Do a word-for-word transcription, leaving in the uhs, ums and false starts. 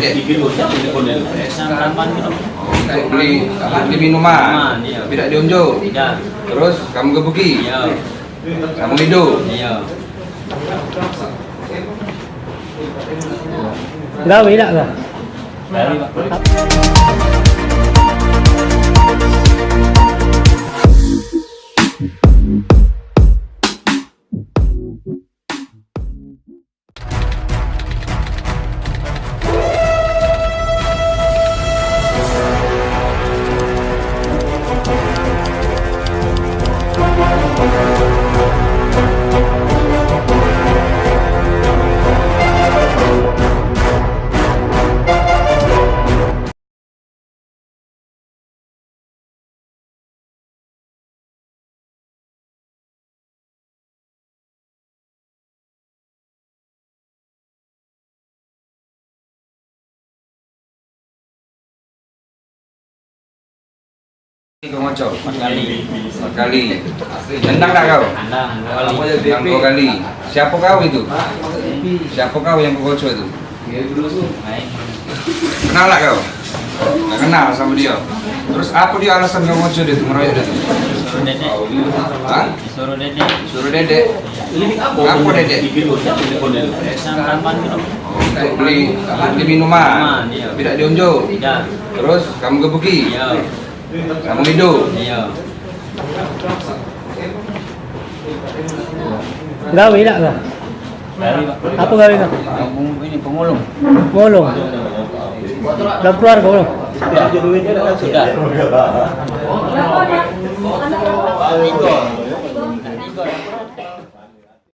Untuk beli, beli minuman. Minuman, iya. Tidak diunjuk. Tidak. Terus kamu gebuki. Iya. Kamu hidup. Iya. Gawe dak kah? Gawe, Pak. Kau ngoco? Empat kali. Empat kali. Nendang dak kau? Nendang dua kali. Nendang dua kali. Siapa kau itu? Siapa kau yang kau ngoco itu? Main. Kenal dak kau? Dak kenal sama dia. Terus apa dia alasan kau ngoco dia tu, ngeroyok dia tu? Suruh dedek. Hah? Suruh dedek. Suruh dedek. Apa dedek? Sang tampan tu. Untuk beli, beli minuman. Minuman, iya. Tidak diunjuk. Tidak. Terus kamu gebuki. Iya. Kamu hidup. Iya. Gawe dak kah? Gawe, Pak. Apa gawe kau? Pemulung. Pemulung. Dalam keluarga belum? Sudah. Sudah.